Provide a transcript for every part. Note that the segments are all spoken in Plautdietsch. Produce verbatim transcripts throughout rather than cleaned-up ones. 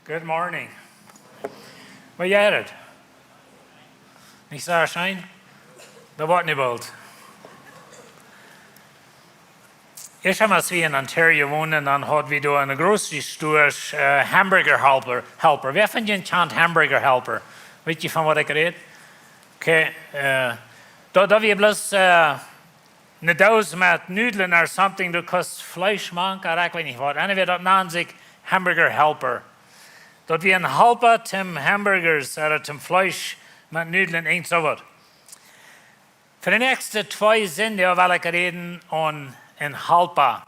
Good morning. Woo jeit et? Nich soo scheen? Daut woat nu boolt. Ieescht, aus wie en Ontario wonden, dan haud wie doa en de grocery stores, äh, Hamburger Helper, Helper. Wäa von junt kjant Hamburger Helper? Weet jie von waut ekj räd? Okay, äh, daut, daut wia bloos, äh, ne Doos met Nudlen or something, du kaust Fleesch mank, ooda ekj weet nich waut. Anyway, daut nand sikj Hamburger Helper. Daut wia en Helpa toom Hamburgers, ooda toom Fleesch met Nudlen, irjent soo waut. Fa de näakjste twee Sindach well ekj räden aun en Helpa.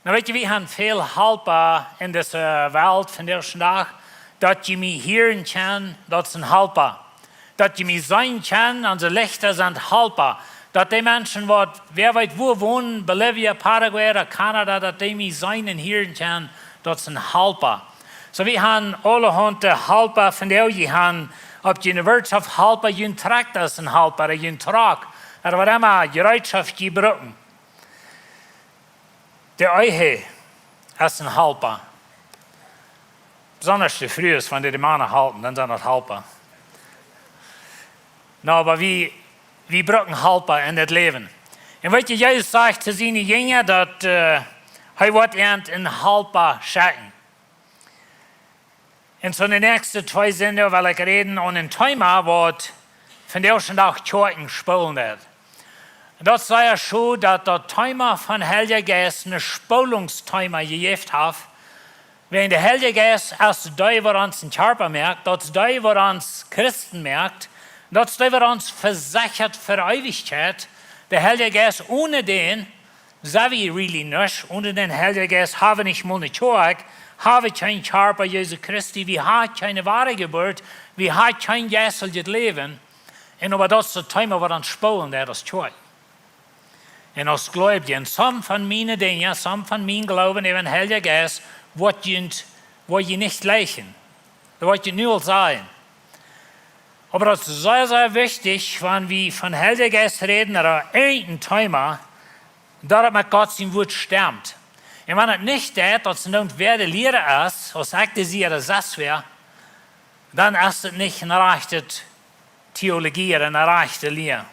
Nu weet jie, wie han väl Helpa en dise Welt vondoag dän Dach. Daut jie mie hieren kjennen, daut es en Helpa. Daut jie mie seenen kjennen, onse Lichta sent Helpa. Daut dee Menschen waut, wäa weet wua wonen, Bolivia, Paraguay ooda Kanada, daut dee mie seenen un hieren kjennen, daut es en Helpa. Soo, wie han aulahaunt Helpa vondoag, jie han opp june Wirtschoft Helpa, jun Trakta es en Helpa, jun Truck, ooda waut emma Jereetschoft jie brucken. De Ehe es en Helpa. Besondasch de Frues, wan dee de Mana halpen, dan sent daut Helpa. Nu, oba wie, wie brucken Helpa en daut Läwen. Un weet jie, Jesus sajcht to siene Jinja daut, äh, hee woat an en Helpa schekjen. Un soo de näakjste twee Sindach well ekj räden aun en Thema waut vondoag dän Dach Kjoakjen spoolen deit. Daut es sea schod daut daut Thema von Heilja Jeist een Spoolungsthema jejäft haft. Wiels de Heilja Jeist es dee waut ons en Kjarpa moakt, daut es dee waut ons Christen moakt, daut es dee waut ons vesechat fa Eewichkjeit. De Heilja Jeist, onen dän sent wie really nuscht, onen dän Heiljen Jeist ha wie nich mol ne Kjoakj, ha wie kjeen Kjarpa Jesu Christi, wie ha kjeene Wadajeburt, wie ha kjeen jeistlichet Läwen. Un oba daut es daut Thema waut ons spoolen deit aus Kjoakj. Un aus Gleubje, un some von miene Dinja, some von mien Gloowen äwa dän Heiljen Jeist, woa jie, woa jie nich jlikjen. Daut woa ekj nu aul sajen. Oba daut es sea, sea wichtich, wan wie von Heiljen Jeist räden ooda irjent een Thema, daut et met Gott sien Wuat stemt. Un wan et nich deit, daut es dan wäa de Liera es, aus ekj dee sie, daut es wäa, dan es et nich ne rajchte Theologie, ne rajchte Lia.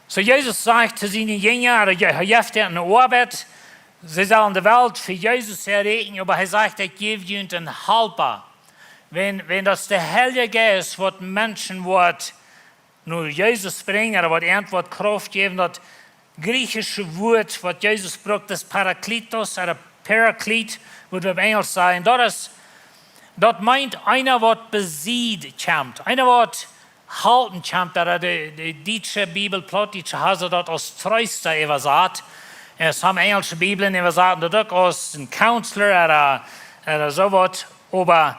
Soo Jesus sajcht to siene Jinja, hee je-, hee jeft an ne Oabeit, see sellen de Welt fa Jesus erreichen, oba hee sajcht, ekj jäw junt en Halpa. Wan, wan daut es de Heilje Jeist, waut Menschen woat no Jesus brinjen, ooda waut an woat Krauft jäwen, daut griechische Wuat, waut Jesus brukt, es Parakletos, ooda Paraclete, waut wie opp Enjelsch sajen. Daut es, daut meent eena, waut besied kjemt, eena, waut halpen kjemt, ooda de, de dietsche Bibel, plautdietsche, haft daut aus Treesta äwasat. Un some enjelsche Bibeln äwasaten daut uk aus een Counselor ooda, ooda soo waut. Oba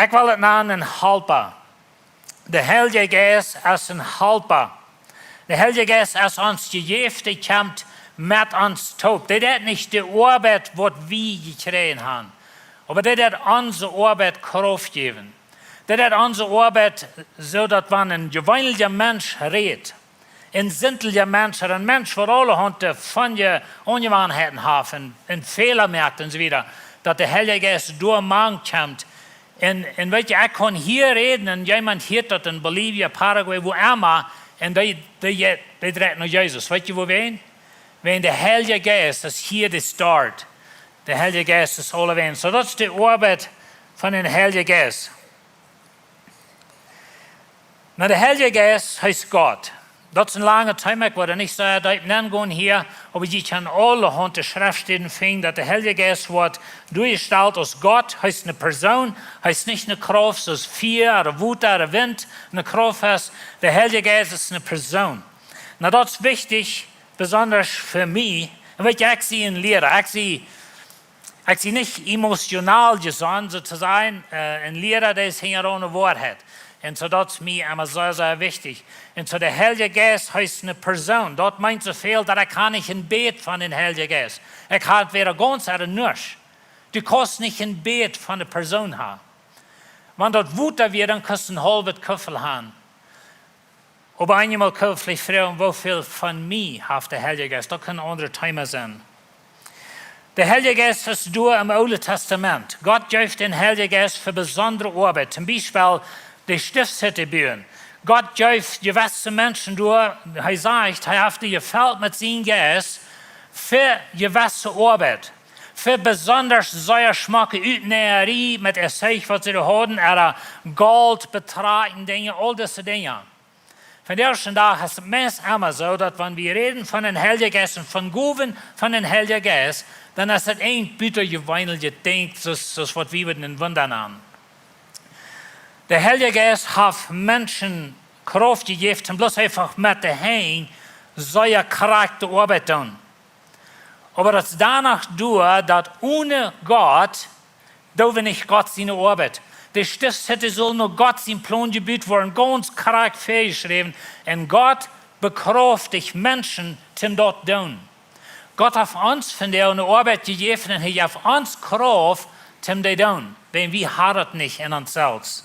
ekj well et nanen en Halpa. De Heilje Jeist es en Halpa. De Heilje Jeist es ons jejäft, dee kjemt met ons toop. Dee deit nich de Oabeit, waut wie jekjräajen han, oba dee deit onse Oabeit Krauft jäwen. Dee deit onse Oabeit, soo daut wan een jeweenelja Mensch rät, een sintelja Mensch, ooda een Mensch, waut aulahaunt von je Onjewanheiten haft un, un Fäla moakt un soo wieda, daut de Heilje Jeist doa mank kjemt. Un, un weet jie, ekj kaun hia räden un jemaunt hieet daut en Bolivia, Paraguay, wua emma, un dee, dee, dee dreit no Jesus. Weet jie wuarom? Wan de Heilje Jeist es hia de Start. De Heilje Jeist es aulawäajen. Soo daut es de Oabeit von dän Heiljen Jeist. Nu, de Heilje Jeist, hee es Gott. Daut es een langet Thema, ekj woa doa nich soo deep nengonen hia, oba jie kjennen aulahaunt Schreftstäden finjen, daut de Heilje Jeist woat doajestalt aus Gott. Hee es ne Persoon, hee es nich ne Krauft, soo aus Fia ooda Wota ooda Wint ne Krauft es. De Heilje Jeist es ne Persoon. Nu, daut es wichtich, besondasch fa mie. Un weet jie, ekj sie een Liera, ekj sie Ekj sie nich emotional jesonnen, soo to sajen, äh, een Liera, dee es hinjaraun de Woarheit. Un soo daut es mie emma sea, sea wichtich. Un soo de Heilje Jeist, hee es ne Persoon. Daut meent soo väl, daut ekj kaun nich een bät von dän Heiljen Jeist. Ekj ha entwäda gaunz ooda nuscht. Du kaust nich een bät von de Persoon han. Wan daut Wota wia, dan kaust een haulwet Kuffel han. Oba eenjemol kaun eena veleicht froagen, woo väl von mie haft de Heilje Jeist? Daut kaun een aundret Thema sennen. De Heilje Jeist es doa em Oole Testament. Gott jeef dän Heilje Jeist fa besondre Oabeit. Toom Biespel de Stiftshütte buen. Gott jeef jewesse Menschen doa, hee sajcht, hee haft dee jefelt met sienen Jeist fa jewesse Oabeit. Fa besondasch sea schmocke Utnearie met äa Zeich, waut see doa hauden, äa Golt, Betrakjen, Dinja, aul dise Dinja. Vondoag dän Dach es et meist emma soo, daut wan wie räden von dän Heiljen Jeist un von Gowen von dän Heiljen Jeist, dan es et een butajeweeneljet Dinkj, soo aus, soo aus waut wie wudden een Wunda nanen. De Heilje Jeist haft Menschen Krauft jejäft, om bloos eefach met de Henj sea krakjt de Oabeit doonen. Oba daut es doano doa, daut one Gott doo wie nich Gott siene Oabeit. De Stiftshütte sull no Gott sien Plon jebut woaren, gaunz krakjt väajeschräwen. Un Gott bekrauft Menschen toom daut doonen. Gott haft ons vondoag ne Oabeit jejäft un hee jeft ons Krauft toom dee doonen, wiels wie haben daut nich en ons selfst.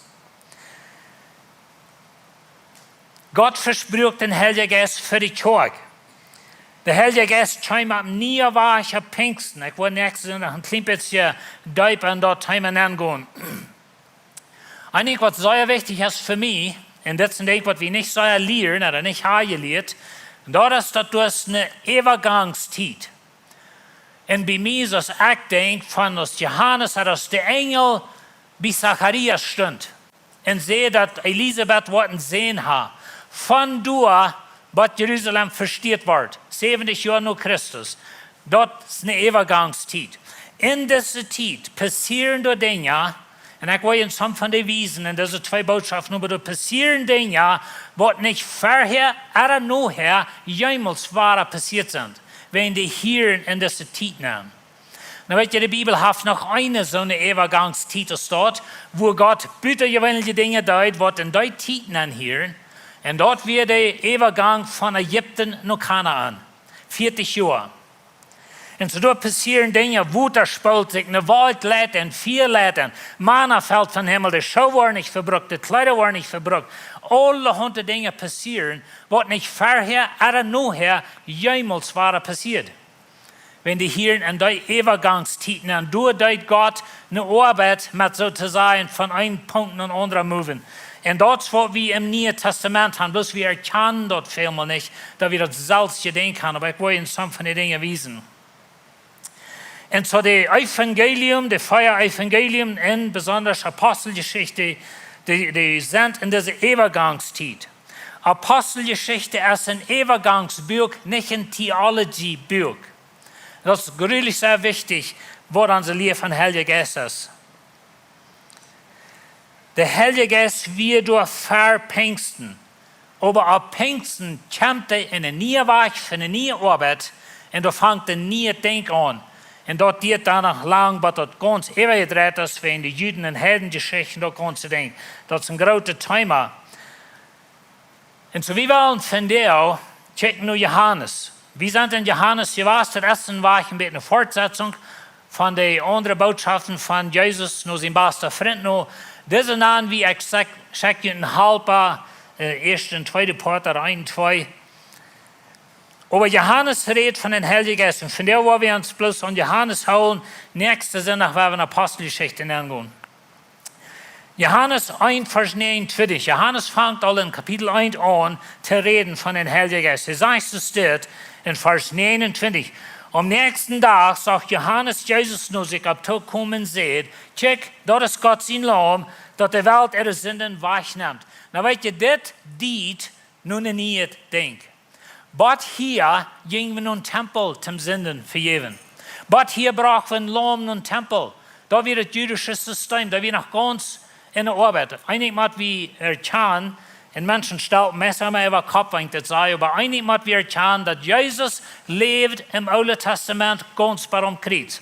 Gott vespruak dän Heiljen Jeist fa de Kjoakj. De Heilje Jeist kjeem opp nieen Wajch opp Pinjsten. Ekj well näakjsten Sindach een kjlien bät deepa en daut Thema nengonen. Een Dinkj, waut sea wichtich es fa mie, un dit es een Dinkj, waut wie nich sea lieren, ooda nich haben jelieet, daut es, daut doa es ne Äwagangstiet. Un bie mie es, aus ekj denkj, von aus Johanes, ooda aus de Enjel bie Zacharias stunt un säd, daut Elisabet woat een Sän haben. Von doa bat Jerusalem vesteet wort, säwentich Joa no Christus. Daut es ne Äwagangstiet. En dise Tiet passieren doa Dinja, un ekj well junt some von dee wiesen en dise twee Bootschoften, oba doa passieren Dinja, waut nich verhäa ooda nohäa jemols wada passieet sent, wan dee hia en dise Tiet nämen. Nu weet jie, de Bibel haft noch eene soone Äwagangstiet aus daut, wua Gott butajeweenelje Dinja deed, waut en dee Tiet nenhieren. Un daut wia de Äwagank von Ägipten no Kanaan. Vieetich Joa. Un soo doa passieren Dinja, Wota spolt sikj, ne Wolkj leit enn, Fia leit enn, Mana felt vom Himmel, de Schoo woaren nich vebrukt, de Kjleeda woaren nich vebrukt. Aulahaunt Dinja passieren, waut nich verhäa ooda nohäa jemols wada passieet, wan dee hia en dee Äwagangstiet nenn. Doa deed Gott ne Oabeit met, soo to sajen, von een Punkt no een aundra moven. Un daut es waut wie em Nieen Tastament haben, bloos wie erkjanen daut välmol nich, daut wie daut selfst jedenkjt haben, oba ekj well junt some von dee Dinja wiesen. Un soo de Evangelium, de vea Evangelium, un besondasch Aposteljeschicht, dee, dee sent en dise Äwagangstiet. Aposteljeschicht es een Äwagangbuak, nich een Theology-Buak. Daut es grulich sea wichtich, waut onse Lia von Heiljen Jeist es. De Heilje Jeist wia doa ver Pinjsten. Oba opp Pinjsten kjemt hee en een nieen Wajch, fa ne niee Oabeit, un doa fangt een nieet Dinkj aun. Un daut diat dan noch lang, bat daut gaunz äwajedreit es, wäajen de Juden un Heidenjeschichten, daut gaunze Dinkj. Daut es een grootet Thema. Un soo, wie wellen vondoag kjikjen no Johanes. Wie sent en Johanes jewast, daut es een Wajch een bät ne Fortsetzunk von de aundre Bootschoften von Jesus no sien basta Frint no. Dise nanen wie, ekj schekj, schekj junt een Halpa, äh, ieeschte un tweede Poat, ooda een un twee. Oba Johanes rät von dän Heiljen Jeist. Un vondoag woa wie ons bloos aun Johanes hoolen. Näakjsten Sindach woa wie en Aposteljeschicht nengonen. Johanes eent, Varsch näajenuntwintich. Johanes fangt aul en Kapitel eent aun to räden von dän Heiljen Jeist. Hee sajcht soo dit en Varsch näajenuntwintich: Aum näakjsten Dach sach Johanes Jesus no sikj opp to komen un säd: Kjikj, daut es Gott sien Laum, daut de Welt äare Sinden wajchnemt. Nu weet jie, dit diet no een nieet Dinkj. Bat hia jinjen wie nom Tempel toom Sinden vejäwen. Bat hia brochten wie een Laum nom Tempel. Daut wia daut jüdische System, daut wia noch gaunz en de Oabeit. Een Dinkj mott wie erkjanen, un Menschen stalen meist emma äwa Kopp, wan ekj daut saj, oba een Dinkj mott wie erkjanen, daut Jesus läwd em Oolen Tastament gaunz bat aum Kjriez.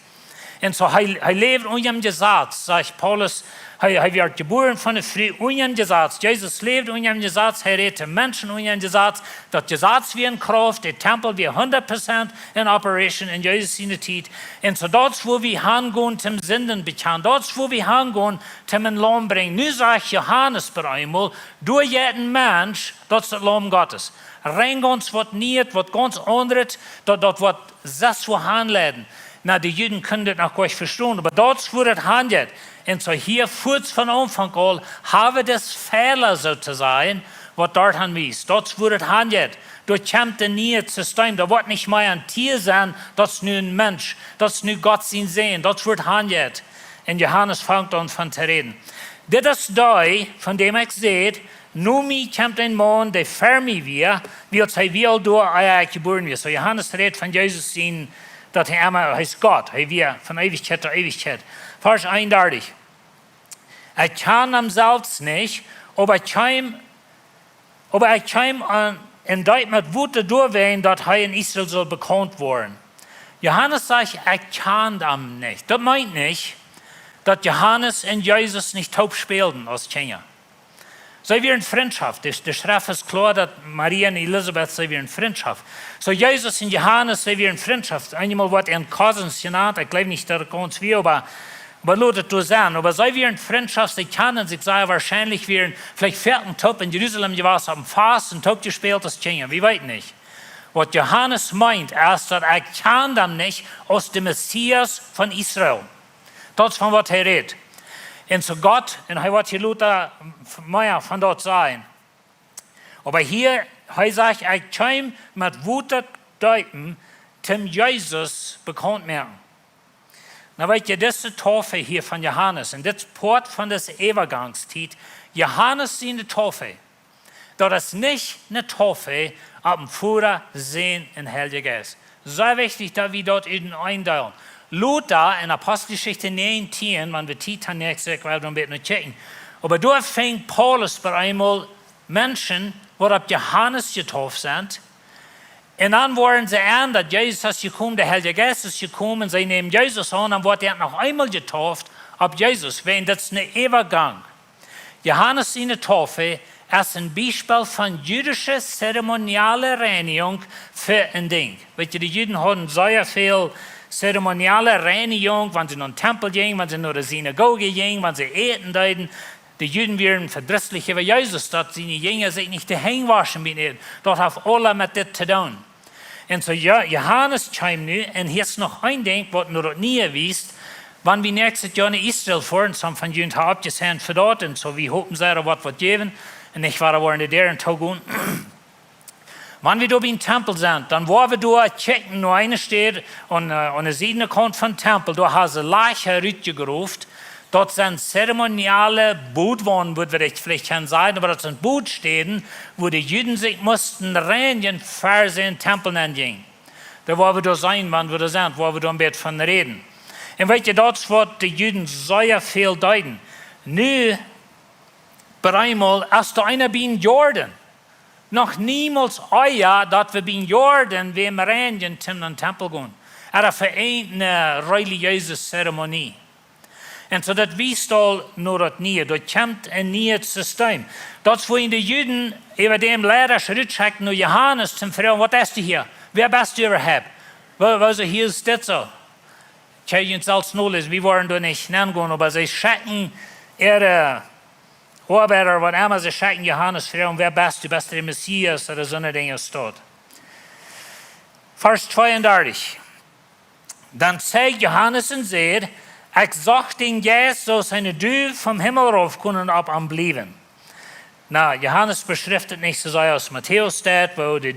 Un soo, hee, hee läwd unja daut Jesaz, sajcht Paulus, hee, hee wort jebuaren von ne Fru unja daut Jesaz. Jesus läwd unja daut Jesaz, hee räd de Menschen unja daut Jesaz. Daut Jesaz wia en Krauft, de Tempel wia hundat Prozent en operation en Jesus siene Tiet. Un soo, daut es wua wie hangonen toom Sinden bekjanen. Daut es wua wie hangonen toom een Laum brinjen. Nu sajcht Johanes bie eemol, doa jeit een Mensch, daut es daut Laum Gottes. Rein gaunz waut nieet, waut gaunz aundret, daut, daut woat sest wua hanleiden. Na, de Juden kunnen daut noch goanich vestonen, oba daut es wua daut hanjeit. Un soo hia fuaz von Aunfank aun, haben wie dän Fäla, soo to sajen, waut doa aun wia. Daut es wua daut hanjeit. Doa kjemt een nieet System. Doa woat nich mea een Tia sennen, daut es nu een Mensch. Daut es nu Gott sien Sän. Daut es wua daut hanjeit. Un Johanes fangt aun von to räden. Dit es dee, von däm ekj säd: No mie kjemt een Maun, dee ver mie wia, wiels hee wia aul doa, ea ekj jebuaren wia. Soo Johanes rät von Jesus sien, daut hee emma, hee es Gott, hee wia von Eewichkjeit to Eewichkjeit. Varsch eenundartich. Ekj kjand am selfst nich, oba ekj kjeem, oba ekj kjeem aun, un deed met Wota doawäajen, daut hee en Israel sull bekaunt woaren. Johanes sajcht: Ekj kjand am nich. Daut meent nich, daut Johanes un Jesus nich toop spälden aus Kjinja. See wieren Frintschoft. De, de Schreft es kloa, daut Maria un Elisabet, see wieren Frintschoft. Soo Jesus un Johanes, see wieren Frintschoft. Eenjemol woat an Cousins jenant, ekj jleew nich, daut et gaunz wia, oba, oba lot et doa sennen. Oba see wieren Frintschoft, see kjanden sikj sea woarschienlich, wieren veleicht foaken toop en Jerusalem jewast, opp een Fast un toop jespält aus Kjinja. Wie weeten nich. Waut Johanes meent, es, daut ekj kjand am nich aus de Messias von Israel. Daut es von waut hee rät. Un soo Gott, un hee woat hia lota mea von daut sajen. Oba hia, hee sajcht: Ekj kjeem met Wota deepen, toom Jesus bekaunt moaken. Nu weet jie, dise Taufe hia von Johanes, un dit es Poat von dise Äwagangstiet, Johanes siene Taufe, daut es nich eene Taufe opp dän Voda, Sän un Heilja Jeist. Sea wichtich, daut wie daut ieescht eendeelen. Lota en Aposteljeschicht näajentieen, wan wie Tiet han, ekj saj, ekj well doa een bät no kjikjen. Oba doa funk Paulus bie eemol Menschen, waut opp Johanes jetauft sent. Un dan woaren see en, daut Jesus es jekomen, de Heilja Jeist es jekomen, see nämen Jesus aun, dan woat hee noch eemol jetauft opp Jesus, wäajen daut es een Äwagank. Johanes siene Taufe es een Biespel von jüdische zeremonielle Reinijunk fa een Dinkj. Weet jie, de Juden hauden sea väl zeremonielle Reinijunk, wan see no dän Tempel jinjen, wan see no de Sinagoge jinjen, wan see äten deeden. De Juden wieren vedrisslich äwa Jesus, daut siene Jinja sikj nich de Henj woschen biem Äten. Daut haft aules met dit to doonen. Un soo Jo-, Johanes kjeem nu, un hia es noch een Dinkj, waut no daut Niee wiest, wan wie näakjstet Joa no Israel foaren, some von junt haben oppjeseenen fa daut, un soo wie hopen, see woaren waut jäwen, un ekj woa woaren de Däaren toogonen. Wan wie doa biem Tempel sent, dan woa wie doa kjikjen no eene Städ aun, ä, aun de Siedkaunt vom Tempel, doa haben see Lajcha rutjegroft, daut sent zeremonielle Bodwanen, wudd wie veleicht kjennen sajen, oba daut sent Bodstäden, wua de Juden sikj musten reinjen, ver see en Tempel nenjinjen. Doa woa wie doa seenen, wan wie doa sent, woa wie doa een bät von räden. Un weet jie, daut es waut de Juden sea väl deeden. Nu, bie eemol, aus doa eena biem Jordan, noch niemols ea, daut wie biem Jordan wäm reinjen toom nom Tempel gonen. Daut wia fa eene relijeese Zeremonie. Un soo daut wiest aul no daut Niee, doa kjemt een nieet System. Daut es wua de Juden äwa däm Leida rutschekjten no Johanes toom froagen: Waut deist du hia? Wäa best du äwahaupt? Woo, woo soo hia es dit soo? Kjenn jie selfst noläsen, wie woaren doa nich nengonen, oba see schekjen äare Oabeida, waut emma, see schekjen Johanes froagen: Wäa best du? Best du de Messias? Ooda soone Dinja aus daut. Varsch tweeundartich. Dan zeigd Johanes un säd: Ekj sach dän Jeist soo aus eene Duw vom Himmel raufkomen un opp am bliewen. Nu, Johanes beschrift et nich soo sea aus Matäus deit, wua de,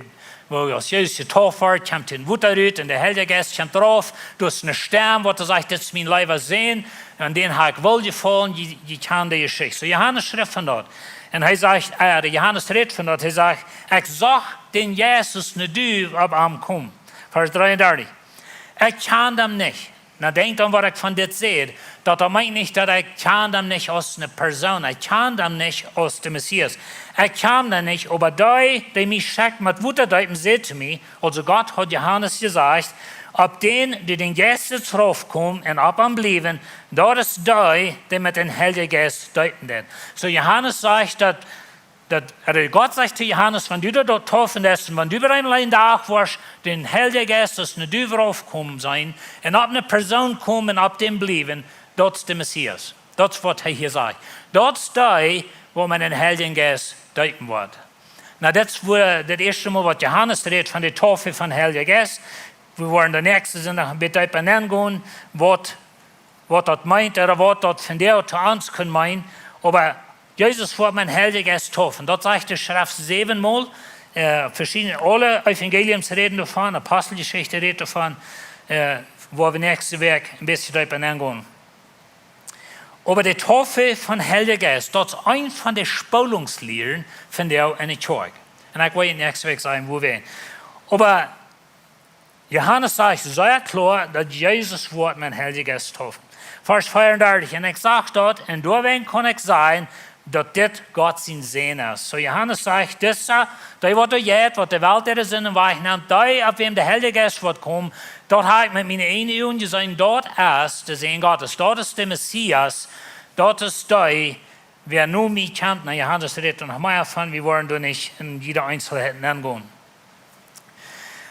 wua aus Jesus jetauft woat, kjemt hee em Wota rut un de Heilja Jeist kjemt rauf, doa es eene Stemm, waut doa sajcht: Dit es mien leewa Sän, aun dän hab ekj Woljefaulen, jie, jie kjanen de Jeschicht. Soo Johanes schrift von daut. Un hee sajcht, ä, de Johanes rät von daut, hee sajcht: Ekj sach dän Jeist aus eene Duw opp am komen. Varsch dreeundartich. Ekj kjand am nich. Nu denkjt aun waut ekj von dit säd, daut, daut meent nich, daut ekj kjand am nich aus eene Persoon, ekj kjand am nich aus de Messias. Ekj kjand am nich, oba dee, dee mie schekjt met Wota deepen, säd to mie, aulsoo Gott haud Johanes jesajcht: Opp dän du dän Jeist sitst raufkomen un opp am bliewen, daut es dee, dee met dän Heiljen Jeist deepen deit. Soo Johanes sajcht daut, daut, ä, Gott sajcht to Johanes: Wan du doa, doa taufen deist un wan du bie am een Dach woascht dän Heiljen Jeist aus eene Duw raufkomen seenen un opp eene Persoon komen un opp dän bliewen, daut es de Messias. Daut es waut hee hia sajcht. Daut es dee, wua met dän Heiljen Jeist deepen woat. Nu, daut es wua, daut ieeschte Mol waut Johanes rät von de Taufe vom Heiljen Jeist. wie woaren de näakjste Sindach een bät deepa nengonen, waut, waut daut meent, ooda waut daut vondoag to ons kunn meenen. Oba Jesus woat met Heiljen Jeist taufen. Daut sajcht de Schreft säwen mol. Äh, veschiedne, aule Evangeliums räden doavon, Aposteljeschicht rät doavon, äh, woa wie näakjste Wäakj een bät deepa nengonen. Oba de Taufe von Heiljen Jeist, daut es eent von de Spoolungslieren vondoag enne Kjoakj. Un ekj woa näakjste Wäakj sajen, woo wie. Oba Johanes sajcht sea kloa, daut Jesus woat met Heiljen Jeist taufen. Varsch veeaundartich: "Un ekj sach daut, un doawäajen kunn ekj sajen, daut dit Gott sien Sän es." Soo Johanes sajcht, disa, dee waut doa jeit, waut de Welt äare Sinden wajchnemt, dee opp wäm de Heilje Jeist woat komen, daut hab ekj met miene ieejne Uagen jeseenen, daut es de Sän Gottes, daut es de Messias, daut es dee, wäa no mie kjemt. Na, Johanes rät doa noch mea von, wie woaren doa nich en jiede Eenselheit nengonen.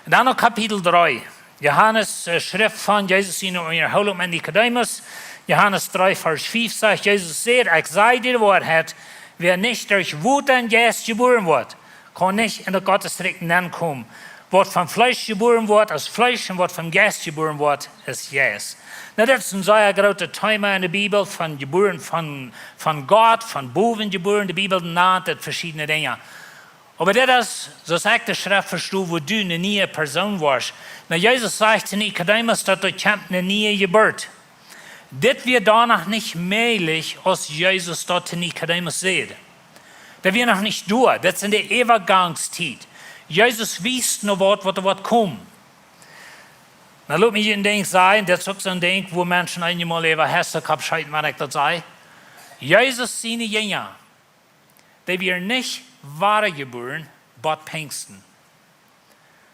Dan noch Kapitel dree. Johanes, äh, schrift von Jesus siene Unjahoolunk met Nikodemus. Johanes dree, Varsch fief sajcht, Jesus säd: "Ekj saj die de Woarheit, wäa nich derch Wota un Jeist jebuaren woat, kaun nich en daut Gottes Rikj nenkomen. Waut vom Fleesch jebuaren woat, es Fleesch, un waut vom Jeist jebuaren woat, es Jeist." Na, daut es een sea grootet Thema enne Bibel, von jebuaren von, von Gott, von bowen jebuaren. De Bibel nant daut veschiedne Dinja. Oba dit es, soo aus ekj de Schreft vesto, woo du eene niee Persoon woascht. Na, Jesus sajcht to Nikodemus, daut doa kjemt eene niee Jeburt. Dit wia doa noch nich mäajlich, aus Jesus daut to Nikodemus säd. Daut wia noch nich doa. Daut es enne Äwagangstiet. Jesus wiest no waut, waut doa woat komen. Na, lot mie een Dinkj sajen, daut es uk soon Dinkj, wua Menschen eenjemol äwa hässlich oppscheten, wan ekj daut saj. Jesus siene Jinja, dee wieren nich wadajebuaren bat Pinjsten.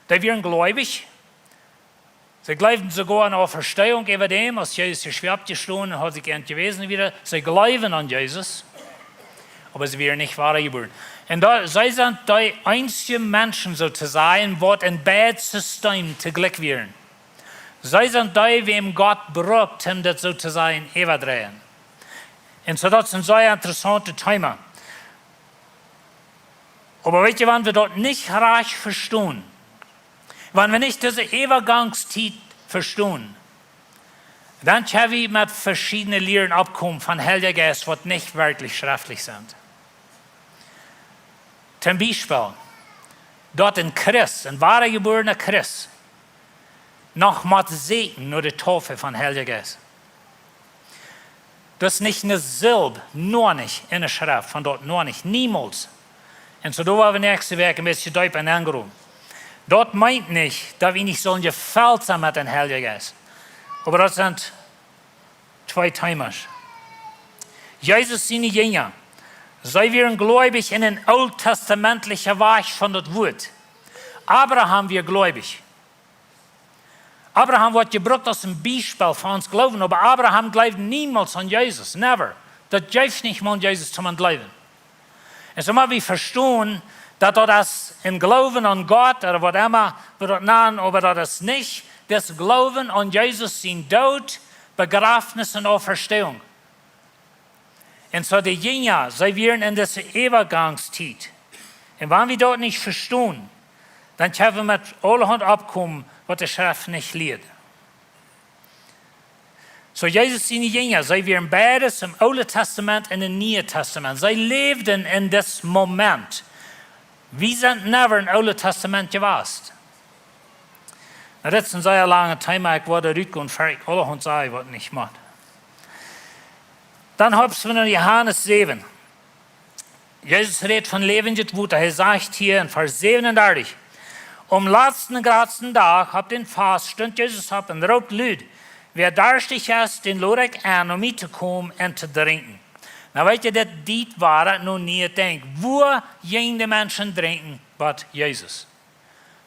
Dee wieren gleubich. See jleewden soogoa aun Auferstehung äwa däm, aus Jesus es wada oppjestonen un haud sikj an jewäsen wada. See jleewden aun Jesus, oba see wieren nich wadajebuaren. Un doa, see sent dee eensje Menschen, soo to sajen, waut en beid Systemen toojlikj wieren. See sent dee, wäm Gott brukt, om daut soo to sajen äwadreien. Un soo, daut es een sea interessauntet Thema. Oba weet jie, wan wie daut nich rajcht vestonen, wan wie nich dise Äwagangstiet vestonen, dan kjenn wie met veschiedne Lieren oppkomen von Heilja Jeist, waut nich werkjlich schreftlich sent. Toom Biespel, daut een Christ, een wadajebuarna Christ, noch mott sieekjen no de Taufe von Heilja Jeist. Daut es nich eene Silb, noch nich enne Schreft, von daut noch nich, niemols. Un soo doa woa wie näakjste Wäakj een bät deepa engropen. Daut meent nich, daut wie nich sellen jefelt sennen met dän Heiljen Jeist. Oba daut sent twee Themas. Jesus siene Jinja, see wieren gleubich en dän ooltestamentlichen Wajch von daut Wuat. Abraham wia gleubich. Abraham woat jebrukt aus een Biespel fa ons Gloowen, oba Abraham jleewd niemols aun Jesus, never. Daut jeef nich mol aun Jesus toom aun jleewen. Un soo mott wie vestonen, daut daut es een Gloowen aun Gott, ooda waut emma wie daut nanen, oba daut es nich daut Gloowen aun Jesus sien Doot, Bejrafnis un Auferstehung. Un soo de Jinja, see wieren en dise Äwagangstiet. Un wan wie daut nich vestonen, dan kjenn wie met aulahaunt oppkomen, waut de Schreft nich lieet. Soo Jesus siene Jinja, see wieren beides em Oolen Tastament un em Nieen Tastament. See läwden en dis Moment. Wie sent never em Oolen Tastament jewast. Na, dit es een sea langet Thema. Ekj woa doa rutgonen, ver ekj aulahaunt saj, waut nich mott. Dan hopsen wie no Johanes säwen. Jesus rät von läwendjet Wota. Hee sajcht hia en Varsch säwenundartich: "Aum latsten, jratsten Dach opp dän Fast stunt Jesus opp un roopt lud: Wäa darschtich es, dän lod ekj en, no mie to komen un to drinkjen." Na, weet jie, dit, dit wia noch nich daut Dinkj. Wua jinjen de Menschen drinkjen bat Jesus?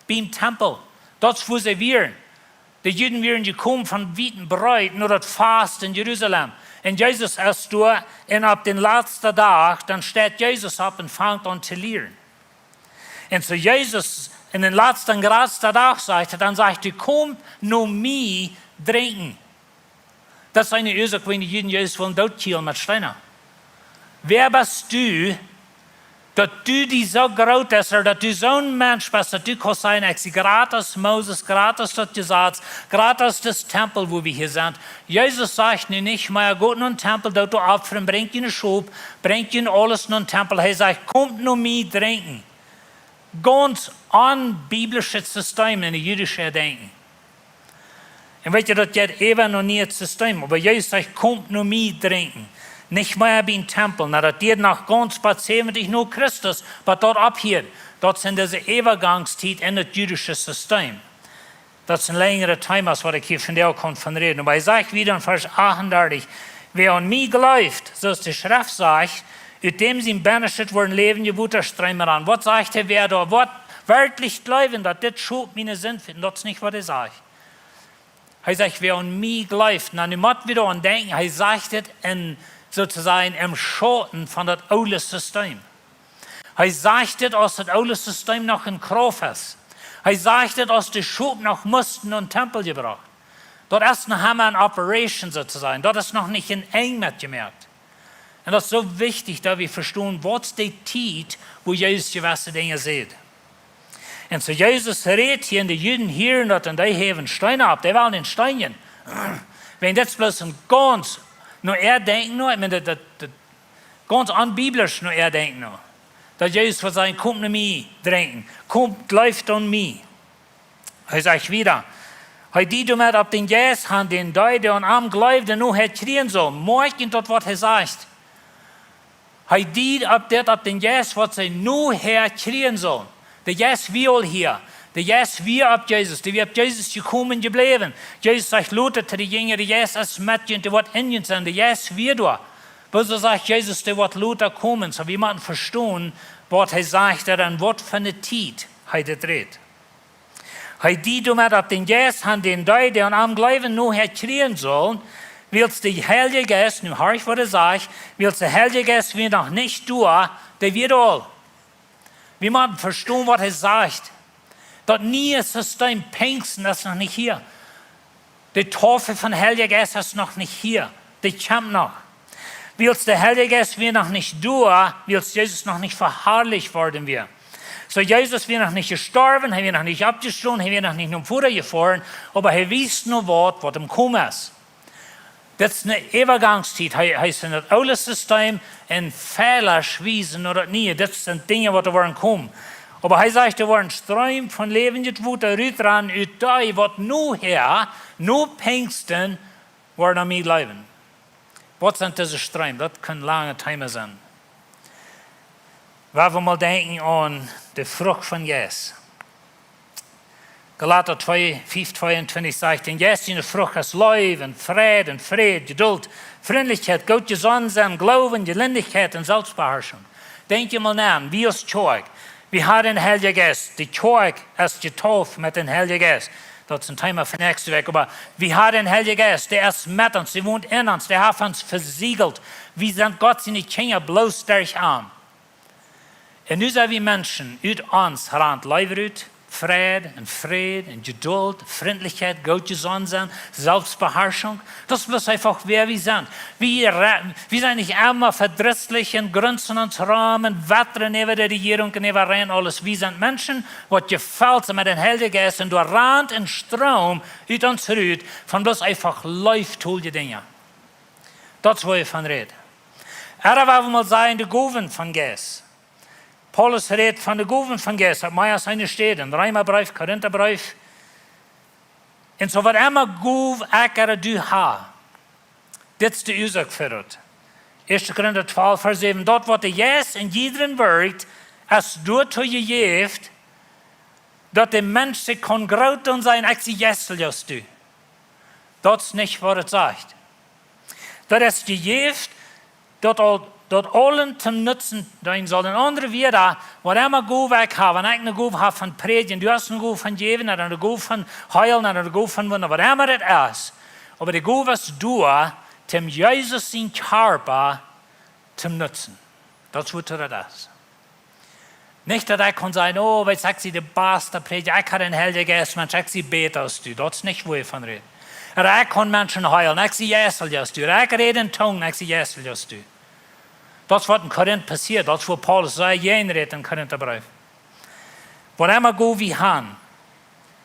Biem Tempel. Daut es, wua see wieren. De Juden wieren jekomen von wiet un breet no daut Fast en Jerusalem. Un Jesus es doa, un opp dän latsten Dach, dan steit Jesus opp un fangt aun to lieren. Un soo Jesus, en dän latsten, jratsten Dach, sajcht hee, dan sajcht hee: "Komt no mie drinkjen." Daut es eene Uasoak, wuarom de Juden Jesus wullen dootkielen met Steena. Wäa best du, Daut du die soo groot es, ooda daut du soon Mensch best, daut du kaust sajen: "Ekj sie jrata aus Moses, jrata aus daut Jesaz, jrata aus dis Tempel, wua wie hia sent." Jesus sajcht nu nich mea: "Got no dän Tempel, doot doa opfren, brinjt june Schop, brinjt jun aules no dän Tempel." Hee sajcht: "Komt no mie drinkjen." Gaunz onbiblischet System en de jüdische Denkjen. Un weet jie, daut jeit äwa no nieet System, oba Jesus sajcht: "Komt no mie drinkjen." Nich mea biem Tempel, na, daut dieed noch gaunz bat säwentich no Christus, bat daut opphieed. Daut sent dise Äwagangstiet en daut jüdische System. Daut sent lenjre Themas, waut ekj hia vondoag kaun von räden. Oba hee sajcht wieda en Varsch achtundartich: "Wäa aun mie jleeft, soo aus de Schreft sajcht, ut däm sien Bennastet woaren läwendje Wota streemen aun." Waut sajcht hee, wäa doa woat werkjlich jleewen, daut dit Schop miene Sind finjen? Daut es nich, waut hee sajcht. Hee sajcht: "Wäa aun mie jleeft." Na, nu mott wie doaraun denkjen, hee sajcht dit en, soo to sajen, em Schauten von daut oole System. Hee sajcht dit, aus daut oole System noch en Krauft es. Hee sajcht dit, aus de Schop noch musten no dän Tempel jebrocht. Daut es noch emma en operation, soo to sajen. Daut es noch nich en Enj met jemoakt. Un daut es soo wichtich, daut wie vestonen, waut es de Tiet, wua Jesus jewesse Dinja säd. Un soo Jesus rät hia un de Juden hieren daut un dee heewen Steena opp, dee wellen am steenjen. Wan dit bloos en gaunz no äa Denkjen no, ekj meen, daut, daut, daut gaunz onbiblisch no äa Denkjen no. Daut Jesus wudd sajen: "Komt no mie drinkjen, komt, jleeft aun mie." Hee sajcht wieda: "Hee deed doamet opp dän Jeist han, dän dee, dee aun am jleewden, nohäa kjrieen sull." Moakj junt daut, waut hee sajcht. Hee deed opp dit, opp dän Jeist, waut see nohäa kjrieen sullen. De Jeist wia aul hia. De Jeist wia opp Jesus. Dee wia opp Jesus jekomen, jebläwen. Jesus sajcht lota to de Jinja: "De Jeist es met junt, dee woat en junt sennen." De Jeist wia doa. Woo soo sajcht Jesus, dee woat lota komen? Soo, wie motten vestonen, waut hee sajcht, daut en waut fa eene Tiet hee dit rät. Hee deed doamet opp dän Jeist han, dän dee, dee aun am jleewden, nohäa kjrieen sullen, wiels de Heilje Jeist, nu horcht, waut hee sajcht, wiels de Heilje Jeist wia noch nich doa, dee wia aul. Wie motten vestonen, waut hee sajcht. Daut niee System Pinjsten es noch nich hia. De Taufe von Heilja Jeist es noch nich hia. Dee kjemt noch. Wiels de Heilje Jeist wia noch nich doa, wiels Jesus noch nich veharlicht worden wia. Soo, Jesus wia noch nich jestorwen, hee wia noch nich oppjestonen, hee wia noch nich nom Voda jefoaren, oba hee wiest no waut, waut em komen es. Dit es eene Äwagangstiet. Hee, hee es en daut oole System un Fäla wiesen no daut niee. Dit sent Dinja, waut doa woaren komen. Oba hee sajcht, doa woat een Stroom von läwendjet Wota rutrannen ut dee, waut nohäa, no Pinjsten, woaren aun mie jleewen. Waut sent dise Stroom? Daut kaun een langet Thema sennen. Wan wie mol denkjen aun de Frucht vom Jeist. Galata twee, fief, tweeuntwintich sajcht: "Dän Jeist siene Frucht es Leew un Freid un Fräd, Jeduld, Frintlichkjeit, goot jesonnen sennen, Gloowen, Jelindichkjeit un Selfstbeharschunk." Denkj mol no, wie aus Kjoakj, wie haben dän Heiljen Jeist. De Kjoakj es jetauft met dän Heiljen Jeist. Daut es een Thema fa näakjste Wäakj. Oba wie haben dän Heiljen Jeist, dee es met ons, dee wont en ons, dee haft ons vesiegelt. Wie sent Gott siene Kjinja bloos derch am. Un nu sent wie Menschen, ut ons rant Leew rut, Freid un Fräd un Jeduld, Frintlichkjeit, goot jesonnen sennen, Selfstbeharschunk. Daut es bloos eefach, wäa wie sent. Wie re-, wie sent nich emma vedrisslich un grunzen ons rom un wettren äwa de Rejierunk un äwa rein aules. Wie sent Menschen, waut jefelt sent met dän Heiljen Jeist un doa rant een Stroom ut ons rut von bloos eefach leeftolje Dinja. Daut es, wua hee von rät. Ooda wan wie mol sajen, de Gowen vom Jeist. Paulus rät von de Gowen vom Jeist, opp mea aus eene Städ, em Reemabreef, Korintabreef. Un soo, waut emma Gow ekj ooda du ha, dit es de Uasoak fa daut. Ieeschte Korinta twalf, Varsch säwen: "Daut, waut de Jeist en jiedrem wirkjt, es doatoo jejäft, daut de Mensch sikj kaun groot doonen, sajen: Ekj sie jeistlich aus du." Daut es nich, waut et sajcht. Daut es jejäft, daut aul, daut aulen toom Nutzen deenen saul. En aundre Wieed, waut emma Gow ekj ha, wan ekj eene Gow ha von prädjen, du hast eene Gow von jäwen, ooda eene Gow von heilen, ooda eene Gow von wundren, waut emma et es. Oba de Gow es doa, toom Jesus sien Kjarpa toom Nutzen. Daut es, waut daut es. Nich, daut ekj kaun sajen: "Oh, weetst, ekj sie de baste Prädja, ekj ha dän Heiljen Jeist, Mensch, ekj sie bäta aus du." Daut es nich, wua hee von rät. Ooda ekj kaun Menschen heilen, ekj sie jeistlich aus du. Ooda ekj räd en Tungen, ekj sie jeistlich aus du. Daut es waut en Korinth passieet, daut es wua Paulus sea jäajen rät em Korinthbreef. Waut emma Gow wie han,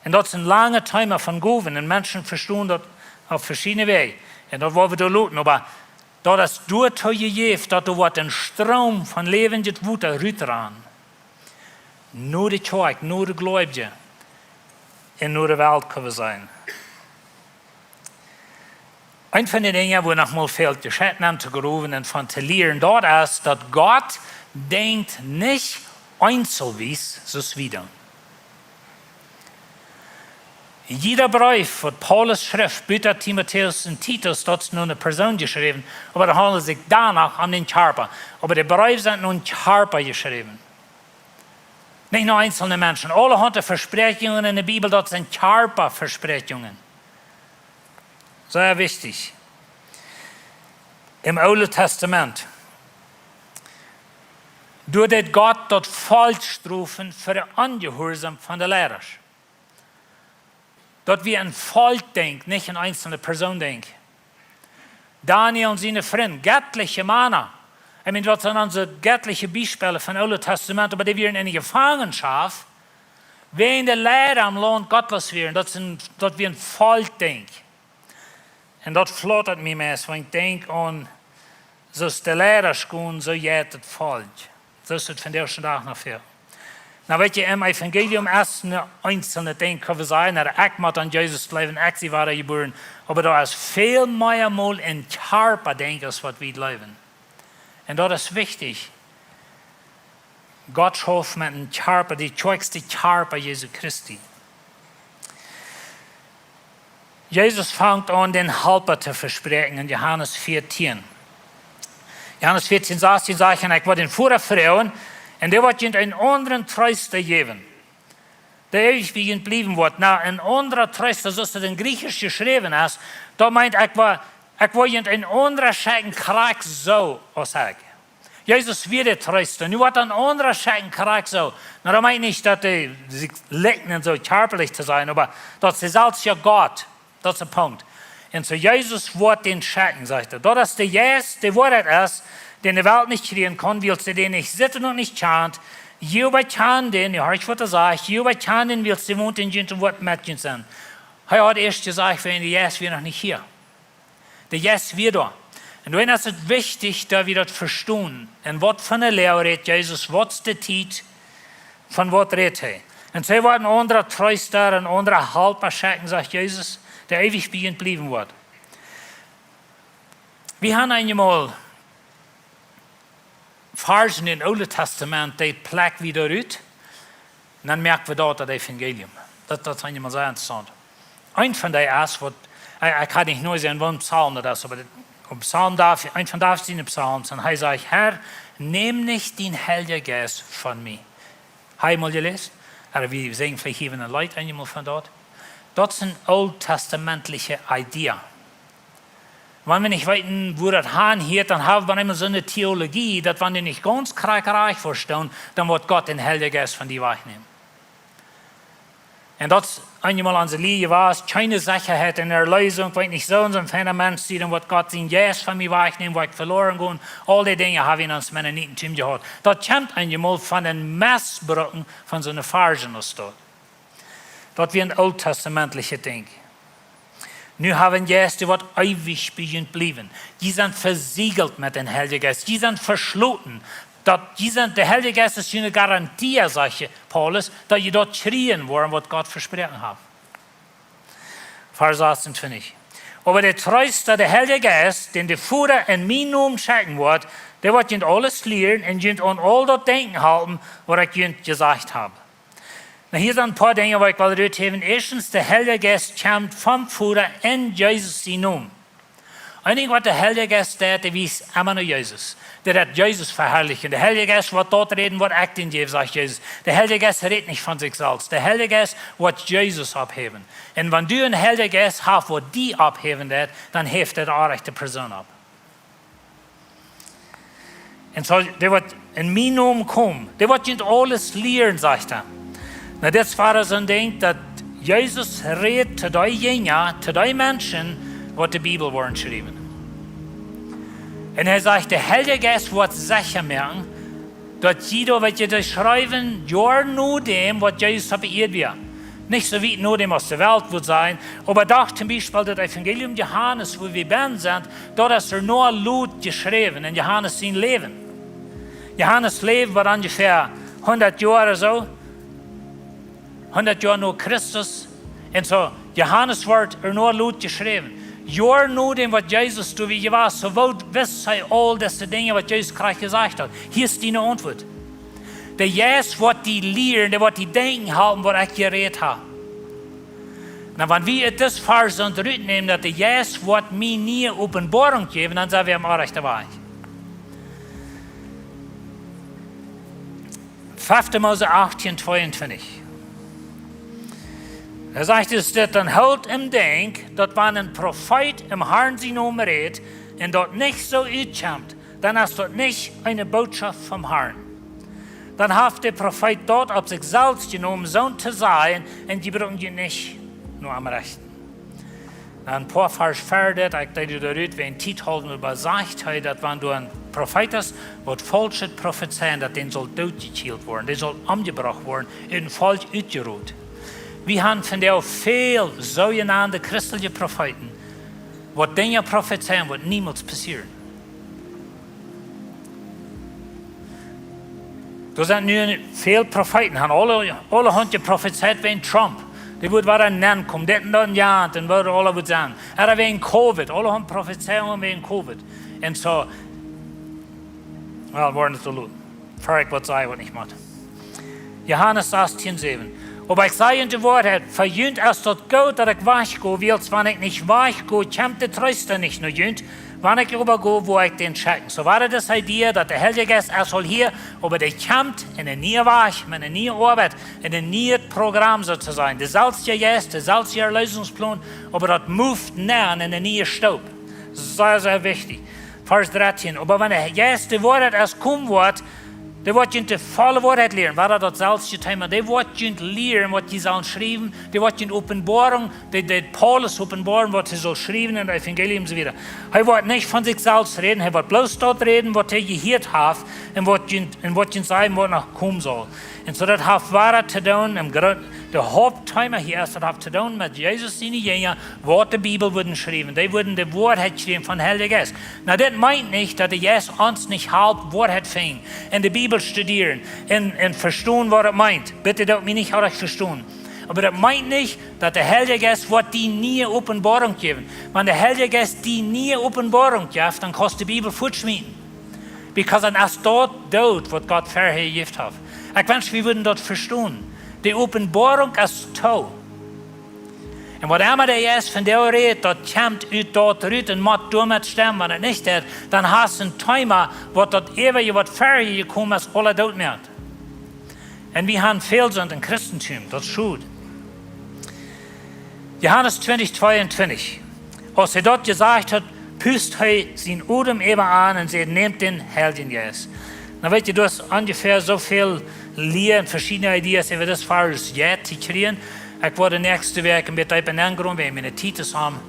un daut es een langet Thema von Gowen, un Menschen vestonen daut opp veschiedne Wäaj, un daut woa wie doa loten, oba daut es doatoo jejäft, daut doa woat een Stroom von läwendjet Wota rutrant. No de Kjoakj, no de Gleubje, un no de Welt, kjenn wie sajen. Eent von de Dinja, wua noch mol väl Jeschicht aun to growen un von to lieren, daut es, daut Gott denkjt nich eenzelwies, soo aus wie doonen. Jieda Breef, waut Paulus schrift, buta Timotäus un Titus, daut es no eene Persoon jeschräwen, oba daut haundelt sikj doano om dän Kjarpa. Oba de Breew sent no dän Kjarpa jeschräwen. Nich no eenzelne Menschen. Aulahaunt Vespräakjungen en de Bibel, daut sent Kjarpa-Vespräakjungen. Sea wichtich. Em Oolen Tastament, doa deed Gott daut Volkj strofen fa de Onjehuarsaum von de Leidasch. Daut wia een Volkj, denkjt, nich eene eenzelne Persoon, denkjt. Daniel un siene Frind, gettliche Mana. I mean, daut sent onse gettliche Biespels von Oolet Tastament, oba dee wieren en de Jefangenschoft, wiels de Leida em Launt gottloos wieren. Daut sent, daut wia een Volkj, denkjt. Un daut flatat mie meist, wan ekj denkj aun, soo aus de Leidasch gonen, soo jeit daut Volkj. Soo es daut vondoag dän Dach noch väl. Nu weet jie, em Evangelium es een eenzelnet Dinkj, kjenn wie sajen, daut ekj mott aun Jesus jleewen, ekj sie wada jebuaren. Oba doa es väl mea mol een Kjarpa, denkj ekj, aus waut wie jleewen. Un daut es wichtich. Gott schauft met een Kjarpa, de Kjoakj es de Kjarpa Jesu Christi. Jesus fangt aun, dän Halpa to vespräakjen en Johanes vieetieen. Johanes vieetieen, sastieen sajcht hee: "Ekj woa dän Voda froagen, un dee woat junt eenen aundren Treesta jäwen, dee eewich bie junt bliewen woat." Nu, een aundra Treesta, soo aus daut en Jriekjsch jeschräwen es, daut meent, ekj woa, ekj woa junt eenen aundren schekjen, krakjt soo aus ekj. Jesus wia de Treesta. Nu woat een aundra schekjen, krakjt soo. Nu, daut meent nich, daut dee sikj likjnen, soo kjarpalich to sennen, oba daut es selfst jo Gott. Daut es de Punkt. Un soo Jesus woat dän schekjen, sajcht hee. Daut es de Jeist, dee Woarheit es, dän de Welt nich kjrieen kaun, wiels see dän nich sitt un nich kjant. Jie oba kjanen dän, nu horcht waut hee sajcht, jie oba kjanen dän, wiels dee wont en junt un woat met junt sennen. Hee haud ieescht jesajcht, wan de Jeist wia noch nich hia. De Jeist wia doa. Un dan es et wichtich, daut wie daut vestonen. Un waut fa eene Lia rät Jesus, waut es de Tiet, von waut rät hee? Un see woat een aundra Treesta, een aundra Halpa schekjen, sajcht Jesus, dee eewich bie junt bliewen woat. Wie haben eenjemol Varzen em Oolen Tastament, dee plekj wie doa rut, un dan moak wie daut daut Evangelium. Daut, daut es eenjemol sea interessaunt. Eent von dee es waut, ekj, ekj kaun nich nu sajen, waut een Psalm daut es, oba dit, een Psalm David, eent von David siene Psalms, un hee sajcht: "Herr, nemm nich dien Heilja Jeist von mie." Hab jie mol jeläst? Ooda wie sinjen veleicht hia een Leet eenjemol von daut. Daut es eene ooltestamentliche Idee. Wan wie nich weeten, wua daut han hieet, dan hab wie mau soone Theologie, daut wan dee nich gaunz krakjt rajcht vestonen, dan woat Gott dän Heiljen Jeist von die wajchnämen. Un daut es eenjemol onse Lia jewast, kjeene Sechaheit en Erleesunk, wan ekj nich soo un soo een feina Mensch sie, dan woat Gott sienen Jeist von mie wajchnämen, woa ekj veloaren gonen. Aul dee Dinja hab wie en ons Mennonitentum jehaut. Daut kjemt eenjemol von een Missbrucken von soone Varzen aus daut. Daut wia een ooltestamentlichet Dinkj. Nu hab wie een Jeist, dee woat eewich bie junt bliewen. Jie sent vesiegelt met dän Heiljen Jeist. Jie sent veschloten. Daut, jie sent, de Heilje Jeist es june Garantie, sajcht Paulus, daut jie daut kjrieen woaren, waut Gott vesproaken haft. Varsch sasuntwintich. Oba de Treesta, de Heilje Jeist, dän de Voda en mienen Nomen schekjen woat, dee woat junt aules lieren un junt aun aul daut denkjen halpen, waut ekj junt jesajcht hab. Nu, hia sent een poa Dinja, waut ekj well ruthäwen. Ieeschtens, de Heilje Jeist kjemt vom Voda en Jesus sienen Nomen. Een Dinkj, waut de Heilje Jeist deit, dee wiest emma no Jesus. Dee deit Jesus veharlichen. De Heilje Jeist woat daut räden, waut ekj dän jäw, sajcht Jesus. De Heilje Jeist rät nich von sikj selfst. De Heilje Jeist woat Jesus opphäwen. Un wan du een Heiljen Jeist hast, waut die opphäwen deit, dan häft hee de rajchte Persoon opp. Un soo, dee woat en mienen Nomen komen. Dee woat junt aules lieren, sajcht hee. Nu, dit wia soon Dinkj, daut Jesus rät to dee Jinja, to dee Menschen, waut de Bibel woaren schriewen. Un hee sajcht, de Heilje Jeist woat secha moaken, daut jie doa, waut jie doa schreewen, Joaren no däm, waut Jesus opp de Ieed wia. Nich soo wiet no däm aus de Welt wudd sennen, oba doch toom Biespel daut Evangelium Johanes, wua wie bennen sent, daut es ea no lot jeschräwen en Johanes sien Läwen. Johanes läwd waut onjefäa hundat Joa soo, hundat Joa no Christus. Un soo, Johanes woat ea no lot jeschräwen. Joaren no däm, waut Jesus doa wia jewast, soo woo wist hee aul dise Dinja, waut Jesus krakjt jesajcht haud. Hia es diene Auntwuat. De Jeist woat die lieren, dee woat die denkjen halpen, waut ekj jerät hab. Nu, wan wie ut dis Varsch soo rutnämen, daut de Jeist woat mie niee Openboarunk jäwen, dan sent wie aum rajchten Wajch. Fefte Mose achtieen, tweeuntwintich. Doa sajcht et dit: Dan hoolt em Denkj, daut wan een Profeet em Harn sienen Nomen rät un daut nich soo utkjemt, dan es daut nich eene Bootschoft vom Harn. Dan haft de Profeet daut opp sikj selfst jenomen, soo to sajen, un jie brucken junt nich no am rechten. Nu, een poa Varsch wieda, ekj deed doa rut wäajen Tiet hoolen, oba sajcht hee, daut wan doa een Profeet es, waut faulschet profezeien, daut dee saul dootjekjielt woaren, dee saul omjebrocht woaren, ut een Volkj utjerot. Wie haben vondoag väl soojenande christelje Profeeten, waut Dinja profezeien, waut niemols passieren. Doa sent nu väl Profeeten, haben aule, aulahaunt jeprofezeit wäajen Trump. Dee wudd wada nenkomen, dit un daut un jant, un woo daut aula wudd sennen. Ooda wäajen Covid, aulahaunt Profezeiungen wäajen Covid. Un soo, well, woaren et soo loten. Ver ekj waut saj, waut nich mott. Johanes sastien säwen. Oba ekj saj junt de Woarheit, fa junt es daut goot, daut ekj wajch go, wiels wan ekj nich wajch go, kjemt de Treesta nich no junt, wan ekj oba go, woa ekj dän schekjen. Soo wia daut dise Idee, daut de Heilje Jeist es aul hia, oba dee kjemt en een nieen Wajch, met eene niee Oabeit, en een nieet Program, soo to sajen. De selfsje Jeist, de selfsje Erleesungsplan, oba daut moved nu en eene niee Stoop. Sea, sea wichtich. Varsch dartieen. Oba wan de Jeist de Woarheit es komen woat, dee woat junt de volle Woarheit lieren. Wia daut selfsje Thema. Dee woat junt lieren, waut jie sellen schriewen. Dee woat junt Openboarunk, dee, dee Paulus Openboarunk, waut hee saul schriewen en daut Evangelium un soo wieda. Hee woat nich von sikj selfst räden, hee woat bloos daut räden, waut hee jehieet haft un waut junt, un waut junt sajen, waut noch komen saul. Un soo daut haft wada to doonen, em Grunt, de Hauptthema hia es, daut haft to doonen met Jesus siene Jinja, waut de Bibel wudden schriewen. Dee wudden de Woarheit kjrieen vom Heiljen Jeist. Nu, dit meent nich, daut de Jeist ons nich halpt Woarheit finjen, en de Bibel studieren, un, un vestonen, waut et meent. Bitte doot mie nich orrajcht vestonen. Oba daut meent nich, daut de Heilje Jeist woat die niee Openboarunk jäwen. Wan de Heilje Jeist die niee Openboarunk jeft, dan kaust de Bibel fuatschmieten. Because dan es daut doot, waut Gott verhäa jejäft haft. Ekj wensch, wie wudden daut vestonen. De Openboarunk es too. Un waut emma de Jeist vondoag rät, daut kjemt ut daut rut un mott doamet stemmen, wan et nich deit, dan hast een Thema, waut daut eewje, waut verhäa jekomen es, aula doot moakt. Un wie haben väl soont em Christentum, daut es schod. Johanes twintich, tweeuntwintich. Aus hee daut jesajcht haud, pust hee sienen Odem äwa an un säd: Nämt dän Heiljen Jeist. Nu weet jie, daut es onjefäa soo väl Lia un veschiedne Ideas äwa dis Varsch hia to kjrieen. Ekj woa de näakjste Wäakj een bät deepa nengrowen, wäajen miene Tiet es om.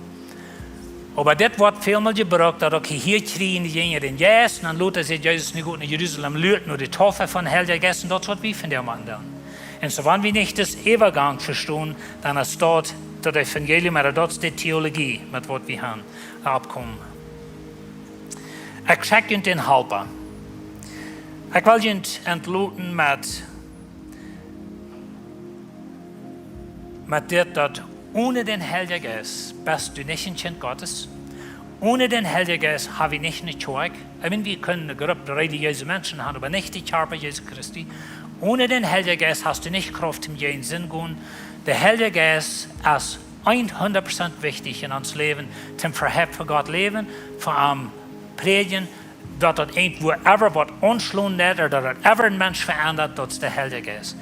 Oba dit woat välmol jebrukt, daut uk hia kjrieen de Jinja dän Jeist, un dan lota säd Jesus: Nu got no Jerusalem, luat no de Taufe vom Heiljen Jeist, un daut es waut wie vondoag motten doonen. Un soo, wan wie nich dän Äwagank vestonen, dan es daut daut Evangelium, oba daut es de Theologie, met waut wie haben oppkomen. Ekj schekj junt dän Halpa. Ekj well junt entloten met, met dit, daut onen dän Heiljen Jeist best du nich een Kjint Gottes. Onen dän Heiljen Jeist hab wie nich eene Kjoakj. Ekj meen, wie kjennen eene Grupp relijeese Menschen haben, oba nich dän Kjarpa Jesu Christi. Onen dän Heiljen Jeist hast du nich Krauft toom jäajen Sind gonen. De Heilje Jeist es hundat Prozent wichtich en ons Läwen, toom Verhäa fa Gott läwen, fa am prädjen, daut daut irjentwua ever waut aunschlonen deit, ooda daut ever een Mensch veendat, daut es de Heilje Jeist.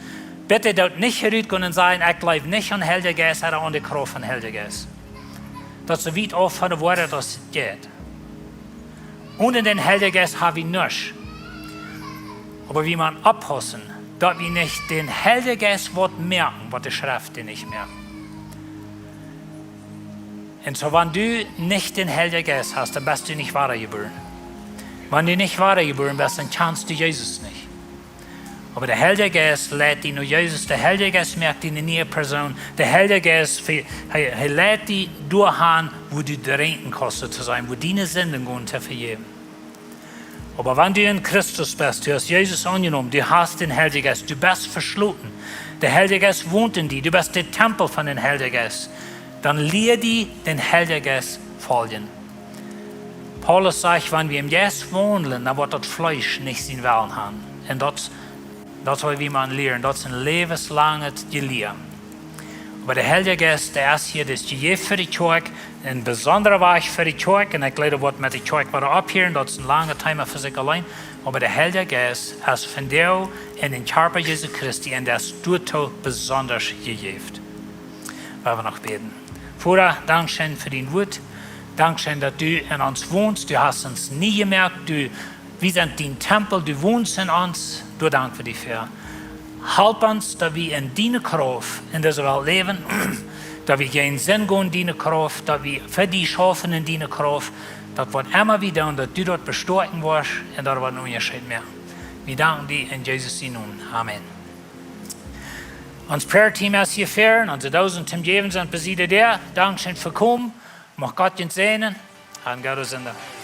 Bitte doot nich hia rutgonen un sajen: Ekj jleew nich aun Heiljen Jeist, ooda aun de Krauft vom Heiljen Jeist. Daut es soo wiet auf von de Woarheit aus et jeit. Onen dän Heiljen Jeist hab wie nuscht. Oba wie motten oppaussen, daut wie nich dän Heiljen Jeist waut moaken, waut de Schreft dee nich moakt. Un soo, wan du nich dän Heiljen Jeist hast, dan best du nich wadajebuaren. Wan du nich wadajebuaren best, dan kjanst du Jesus nich. Oba de Heilja Jeist leit die no Jesus. De Heilja Jeist moakt die eene niee Persoon. De Heilja Jeist, hee, hee, hee leit die doahan, wua du drinjen kaust, soo to sajen, wua diene Sinden gonen to vejäwen. Oba wan du en Christus best, du hast Jesus aunjenomen, du hast dän Heiljen Jeist, du best veschloten. De Heilja Jeist wont en die, du best de Tempel von dän Heiljen Jeist. Dan lia die dän Heiljen Jeist foljen. Paulus sajcht, wan wie em Jeist waundlen, dan woat daut Fleesch nich sienen Wellen haben. Un daut, daut woa wie mau lieren, daut es een läwenslanget Jelia. Oba de Heilja Jeist, dee es hia, dee es jejäft fa de Kjoakj, een besondra Wajch fa de Kjoakj. Un ekj jleew, daut woat met de Kjoakj wada opphieren, daut es een langet Thema fa sikj auleen. Oba de Heilja Jeist es vondoag en dän Kjarpa Jesu Christi un dee es doatoo besonda jejäft. Woa wie noch bäden. Voda, dankscheen fa dien Wuat. Dankscheen, daut du en ons wonst. Du hast ons nie jemoakt. Du, wie sent dien Tempel, du wonst en ons. Doa dank wie die fa. Help ons, daut wie en diene Krauft en dise Welt läwen, daut wie jäajen Sind gonen en diene Krauft, daut wie fa die schaufen en diene Krauft, daut waut emma wie doonen, daut du daut bestoakjen woascht un daut woat een Unjascheet moaken. Wie danken die en Jesus sienen Nomen. Amen. Ons prayer team es hia ver, onse Doosen toom jäwen sent bie de Däa. Dankscheen fa komen. Mucht Gott junt säajnen. Habt een gooden Sindach.